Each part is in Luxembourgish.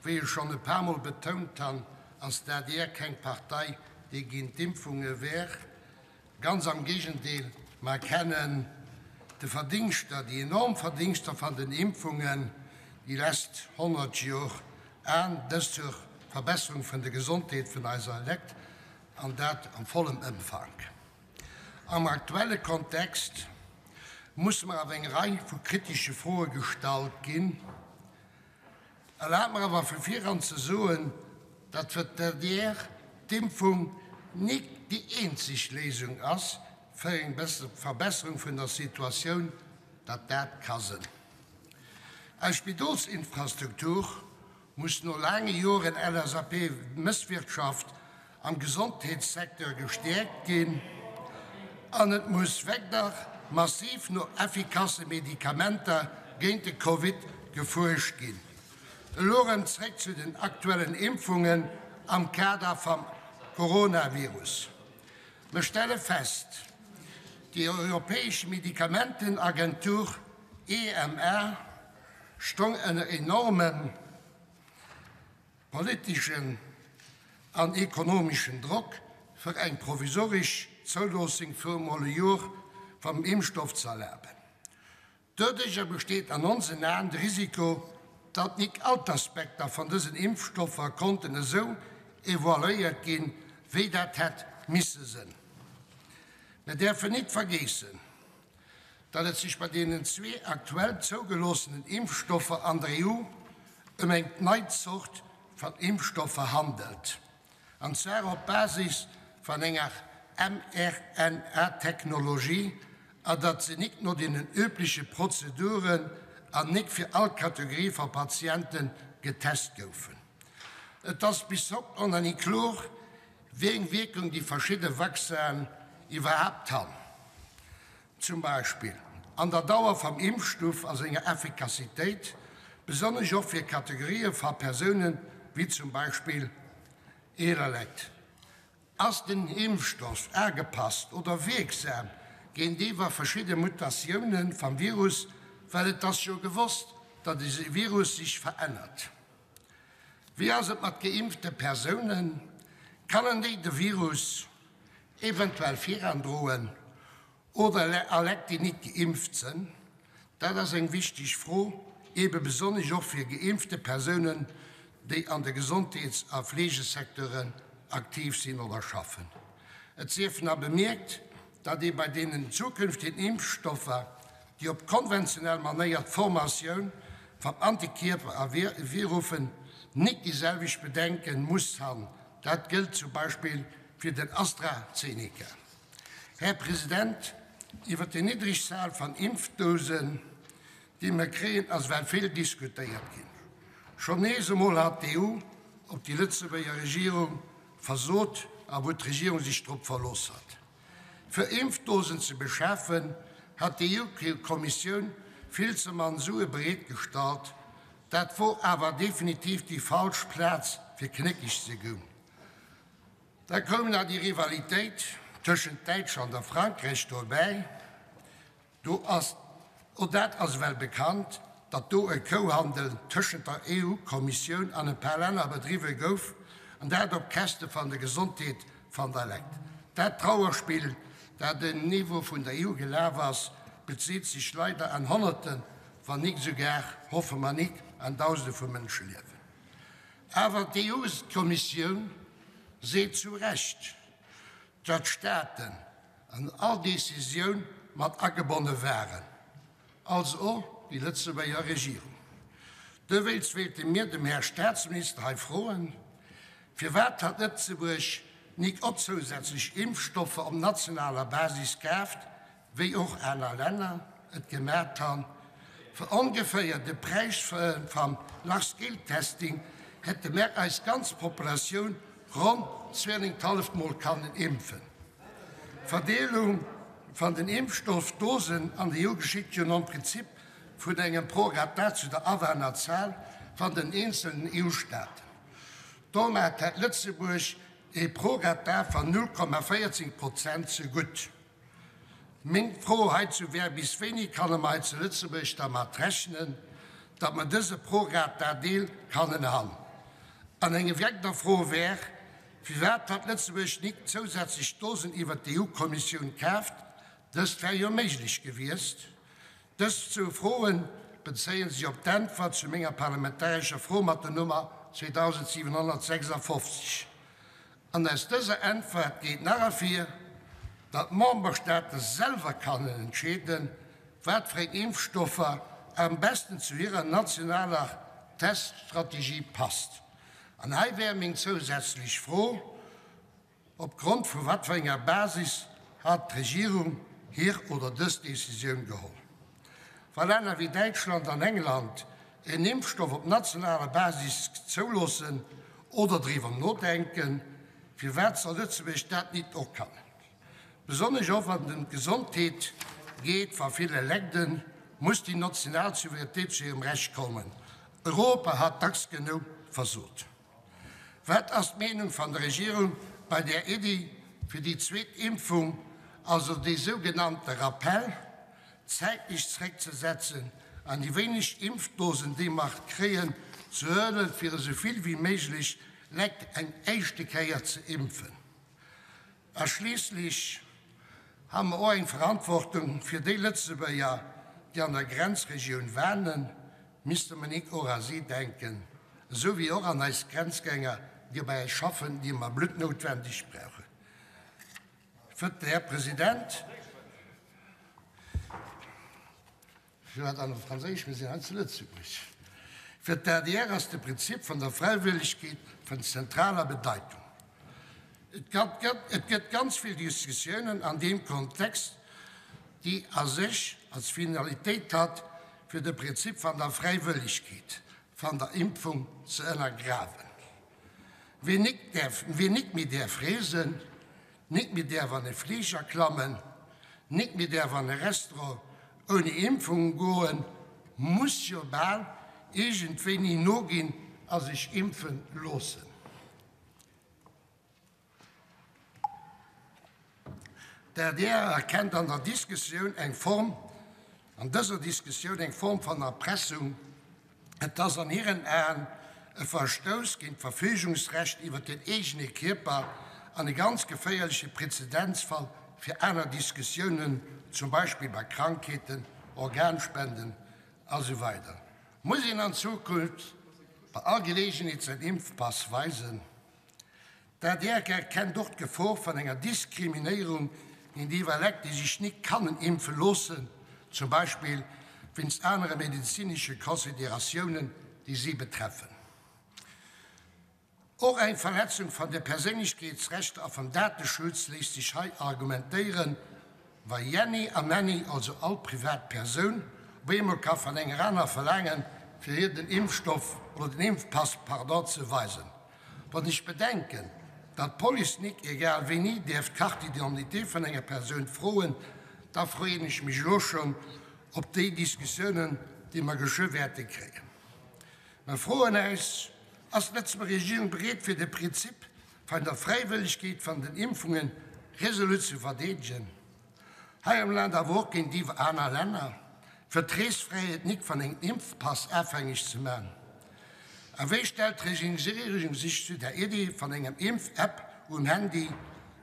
Wéi ech schonn e paar Mol betount han, ass d'ADR keng Partei, déi géint d'Impfunge wär. Ganz am Géigendeel, mer erkennen de Verdingschter, déi enorm Verdingschter van den Impfungen déi lesst 100 Jor an, dëst zur Verbesserung vun der Gesondheet vun eiser Lekt, an dat am vollem Ëmfank. Am aktuelle Kontext musse mer awer eng Rei vu kritische Froe gestallt ginn. Erlaabt mer awer vu viran ze soen, datt fir d'ADR d'Impfung nik déi eenzeg Léisung ass fir eng Verbesserung vun der Situatioun, datt dat ka sënn. Eis Spidolsinfrastruktur muss no laange Joren LSAP-Mësswirtschaft am Gesondheetssecteur gestäerkt ginn an et muss wegder massiv no effikasse Medikamenter géint de Covid gefuerscht ginn. Elo erëm zréck zu den aktuellen Impfungen am Kader vam Coronavirus. Mer stelle fest, déi europäesch Medikamentenagentur EMA stong ënner enormem politeschen an ekonomeschen Drock, fir eng provisoresch Zouloossung fir emol e Jor vam Impfstoff ze erlaben. Doduercher besteet an onsen Aen de Risiko, datt nik all d'Aspekter van dësen Impfstoffer konnten esou evaluéiert ginn, wéi dat hätt misse sënn. Mer däerfen nit vergeessen, datt et sech bei deenen zwee aktuell zougeloossenen Impfstoffer an der EU ëm eng nei Zort van Impfstoffer handelt, an zwar op Basis van enger mRNA-Technologie, a datt se nik no deenen übliche Prozeduren an nik fir all Kategorie va Patiente getest goufen. Et ass bis haut och nach nik klor, wéi eng Wierkung déi verschidde Vaccinen iwwerhaapt han. Zum Beispill an der Dauer vam Impfstuff a senger Effikassitéit, besonnesch och fir Kategorië va Persounen, wéi zum Beispill eeler Leit. Ass den Impfstoff agepasst oder wierksam géintiwwer verschidde Mutatiounen vam Virus, well et ass jo gewosst, datt e Virus sech verännert. Wéi ass et mat geimpfte Persounen, kannen déi de Virus eventuell virandroen oder a Lekt déi nit geimpft sënn? Dat ass eng wichteg Fro, eebe besonnesch och fir geimpfte Persounen, déi an de Gesondheets a Fleegesecteuren aktiv sinn oder schaffen. Et sief nach bemierkt, datt ee bei deenen zukünftigen Impfstoffer, déi op konventionell Manéier d'Formatioun van Antikierper ervirruffen, nik déi selwecht Bedenken muss han. Dat gëllt zum Beispill fir den AstraZeneca. Här President, iwwer déi niddreg Zahl van Impfdosen, déi mer kréien, ass well vill diskutéiert ginn. Schonn nees emol hat d'EU op déi Lëtzebuerger Regierung versot a wou d'Regierung sech drop verlooss hat. Fir Impfdosen ze beschafen, hat d'EU-Kommissioun vill ze mann Sue bereetgestallt. Dat wor awer definitiv déi falsch Plaz fir knéckeg ze goun. Da koum nach déi Rivalitéit tëschent Däitschland a Frankräich dobäi. Do ass, och dat ass ewell bekannt, datt do e Kouhandel tëschent der EU-Kommissioun an e paar Länner bedriwwe gouf, an dat op Käschte van der Gesondheet van der Lekt. Dat Trauerspill, dat um Niveau vun der EU gelaf ass, bezitt sech leider an Honnerten, wann nik esougar, hoffe mer nik, an Dausende vu Mënscheliewen. Awer d'EU-Kommissioun seet zu Recht, datt d'Staaten an all Decisioun mat agebonne waren, also och déi Lëtzebuerger Regierung. Dowéinst wéilte mir dem Här Staatsminister hei froen, firwat hat Lëtzebuerg nik och zousätzlech Impfstoffer op nationaler Basis kaaft, wéi och aner Länner et gemat han, fir ongeféier de Präis vam Large-Scale-Testing hätte mär eis ganz Populatioun ronn zweeënenghalleft Mol kannen impfen. D'Verdeelung van den Impfstoffdosen an der EU geschitt jo nom Prinzip vun engem Prorata zu der Awannerzahl van den eenzelnen EU-Staaten. Domat hätt Lëtzebuerg ee Prorata van 0,14 Prozent zegutt. Meng Fro heizou wär, Bis wéini kanne mer hei zu Lëtzebuerg dermat rechnen, datt mer dëse Prorata-Deel kannen han? An eng weider Fro wär, firwat hat Lëtzebuerg nik zousätzlech Dosen iwwer d'EU-Kommissioun kaaft? Dëst wär jo méiglech gewiescht. Dës zwou Froe bezéie sech op d'Äntwert zu menger parlamentarescher Fro mat der Nummer 2756. An aus dëser Äntwert geet nach ervir, datt d'Memberstaate selwer kannen entscheeden, wat fir eng Impfstoffer am besten zu hirer nationaler Teststrategie passt. An hei wär meng zousätzlech Fro, Op Grond vu wat fir enger Basis hat d'Regierung hir oder dës Decisioun geholl? Wa Länner wéi Däitschland an England en Impfstoff op nationaler Basis zouloossen oder driwwer nodenken, firwat soll Lëtzebuerg dat nit och kannen? Besonnesch och wann et ëm d'Gesondheet geet va ville Legden, muss déi national Souveränitéit zu hirem Recht kommen. Europa hat dacks genou versot. Wat ass d'Meenung van der Regierung bei där Iddi, fir déi zweet Impfung, also dee sougenannte Rappel, zäitlech zréckzesetzen an déi wéineg Impfdosen, déi mer kréien, ze huelen, fir esou vill wéi méiglech Lekt eng éischte Kéier ze impfen? A schliisslech ha mer och eng Verantwortung fir déi Lëtzebuerger, déi an der Grenzregioun wanen, misste mer nik och a si denken, esou wéi och an eis Grenzgänger, déi bei eis schaffen, déi mer bluttnoutwendeg brauchen. Vëtte Här President. Firwat an op Franséisch? Mir sinn hei zu Lëtzebuerg. Fir d'ADR ass de Prinzip vun der Fräiwëllegkeet vun zentraler Bedeitung. Et gëtt ganz vill Diskussiounen an deem Kontext, déi a sech als Finalitéit hat, fir de Prinzip van der Fräiwëllegkeet van der Impfung ze ënnergrawen. Wien nik méi däerf reesen, Nik méi däerf an e Fliger klammen, nik méi däerf an e Restaurant ouni Impfung goen, muss jo bal iergendwéini noginn a sech impfe loossen. D'adr erkennt an der Diskussioun eng Form, an dëser Diskussioun eng Form van Erpressung, Et ass an hiren Aen e Verstouss géint d'Verfügungsrecht iwwer den eegene Kierper an e ganz geféierleche Prezedenzfall fir aner Diskussiounen, zum Beispill bei Krankheeten, Organspenden a sou weider. Muss een an Zukunft bei all Geleegenheet säin Impfpass weisen? D'adr erkennt och d'Gefor vun enger Diskriminéierung géintiwwer Lekt, déi sech nik kannen impfe loossen, zum Beispill wéinst anere medezinesche Consideratiounen, déi si betreffen. Och eng Verletzung van de Perséinlechkeetsrechter a vum Dateschutz léisst sech hei argumentéieren, Wa Jenny a Menny, also all privat Persoun, op eemol ka van enger aner verlaangen, fir hir den Impfstoff, oder den Impfpass, pardon, ze weisen. Wann ech bedenken, datt d'Police nik egal wéini däerf d'Carte d'identité vun enger Persoun froen, da freeën ech mech elo schonn op déi Diskussiounen, déi mer geschwë wäerte kréien. Mer froen äis, Ass d'Lëtzebuerger Regierung bereet fir de Prinzip vun der Fräiwëllegkeet vun den Impfunge resolut ze verdeedegen, hei am Land awer och géintiwwer aner Länner, fir d'Reesfräiheet nik vun engem Impfpass afhängeg ze man? A wéi stellt d'Regierung sech zu der Iddi vun engem Impf-App um Handy,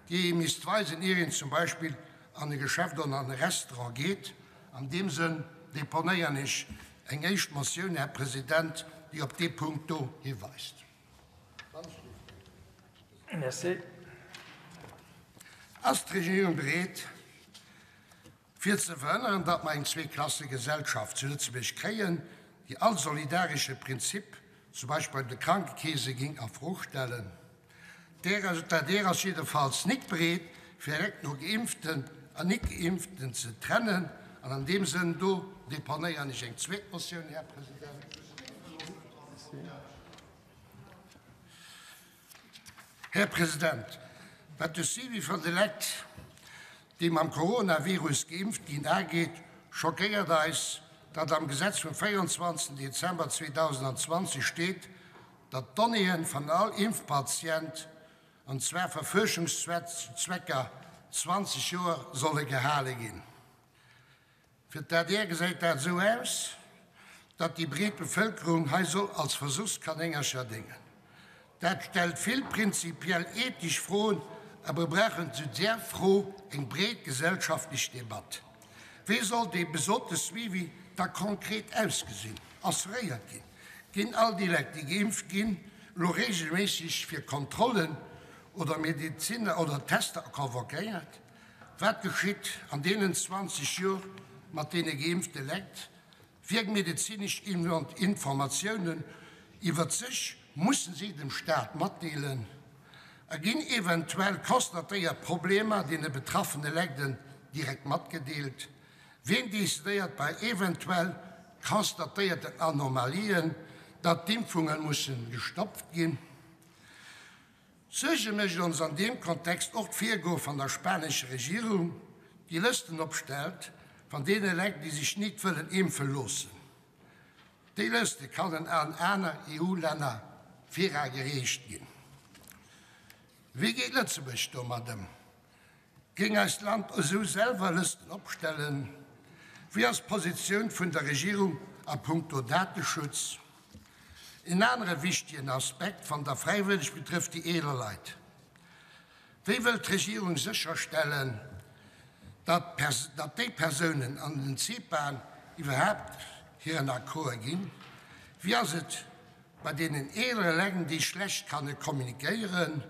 déi ee misst weisen, ier een zum Beispill an e Geschäft oder an e Restaurant geet? An deem Sënn deponéieren ech eng éischt Motioun, Här President, déi op dee Punkt do hiweist. Merci. Ass d'Regierung bereet, fir ze verhënneren, datt mer eng Zweeklassegesellschaft zu Lëtzebuerg kréien, déi all solidaresche Prinzip, zum Beispill bei de Krankekeese, géing a Fro stellen? D'adr ass jiddefalls nik bereet, fir direkt no Geimpften an Nik-Geimpften ze trennen. An an deem Sënn do deponéieren ech eng zweet Motioun, Här President. Här President, wat de Suivi van de Leit, déi mam Coronavirus geimpft ginn, ageet, schockéiert eis, datt am Gesetz vum 24. Dezember 2020 steet, datt d'Donnéeën van all Impfpatient, an zwar fir Fuerschungszwecker, 20 Joer solle gehale ginn. Fir d'ADR gesäit dat esou aus, datt déi breet Bevëlkerung hei soll als Versuchskanéngercher déngen. Dat stellt vill prinzipiell ethesch Froen a mir brauchen zu där Fro eng breet gesellschaftlech Debatt. Wéi soll dee besote Suivi da konkret ausgesinn, assuréiert ginn? Ginn all déi Leit, déi geimpft ginn, elo reegelméisseg fir Kontrollen oder Medeziner oder Tester convoquéiert? Wat geschitt an deenen 20 Joer mat deene geimpfte Leit? Wéi eng medezinesch Informatiounen iwwert sech mussen si dem Staat matdeelen? A ginn eventuell constatéiert Problemer deene betraffene Lägden direkt matgedeelt? Wien decidéiert bei eventuell constatéierten Anomalien, datt d'Impfunge mussen gestoppt ginn? Suerge mécht ons an deem Kontext och d'Virgoe van der spanescher Regierung, déi Lësten opstellt van deene Lekt, déi sech nit wëllen impfe loossen. Déi Lëste kannen an aner EU-Länner viragereecht ginn. Wéi geet Lëtzebuerg domat ëm? Géing eist Land esou selwer Lësten opstellen? Wéi ass d'Positioun vun der Regierung a puncto Dateschutz? En anere wichtegen Aspekt van der Fräiwëlleg betrëfft déi eeler Leit. Wéi wëll d'Regierung sécherstellen, datt déi Persounen an den CEPAen iwwerhaapt hiren Accord ginn? Wéi ass et bei deenen eelere Leng, déi schlecht kanne kommunikéieren,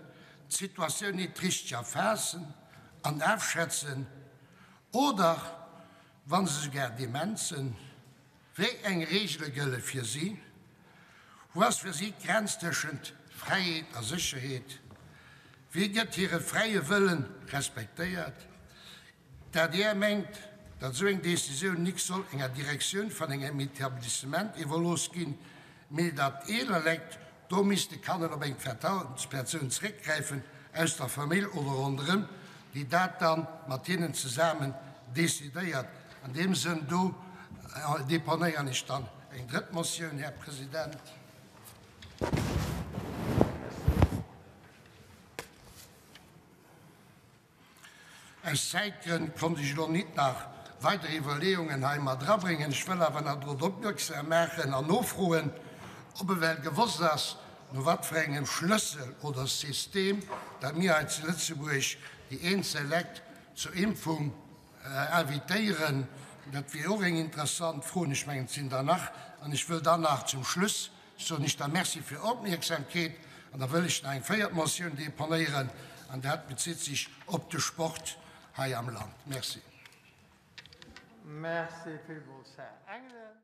d'Situatioun nit richteg erfaassen an afschätzen oder wa se sougar dement sinn, wéi eng Reegele gëlle fir si? Wou ass fir si d'Grenz tëschent Fräiheet a Sécherheet? Wéi gëtt hire fräie Wëllen respektéiert? D'adr mengt, datt esou eng Decisioun nik soll enger Direktioun van engem Etablissement iwwerlooss ginn, mee datt eeler Lekt do misste kannen op eng Vertrauenspersoun zréckgräifen aus der Famill oder ronderëm, déi dat dann mat hinnen zesamen decidéiert. An deem Sënn do deponéieren ech dann eng drëtt Motioun, Här President. Aus Zäitgrënn konnt ech elo nit nach weider Iwwerleeungen hei mat erabréngen. Ech wëll awer nach drop opmierksam maachen an nofroen, ob ewell gewosst ass, no wat fir engem Schlëssel oder System dat mir hei zu Lëtzebuerg déi eenzel Lekt zur Impfung invitéieren. Dat wier och eng interessant Fro. Ech mengen, et sinn der nach. An ech wëll dann nach zum Schluss Soen ech da Merci fir Opmierksamkeet an da wëll ech nach eng véiert Motioun deponéieren an dat bezitt sech op de Sport hei am Land. Merci. Merci villmools, Här Engelen.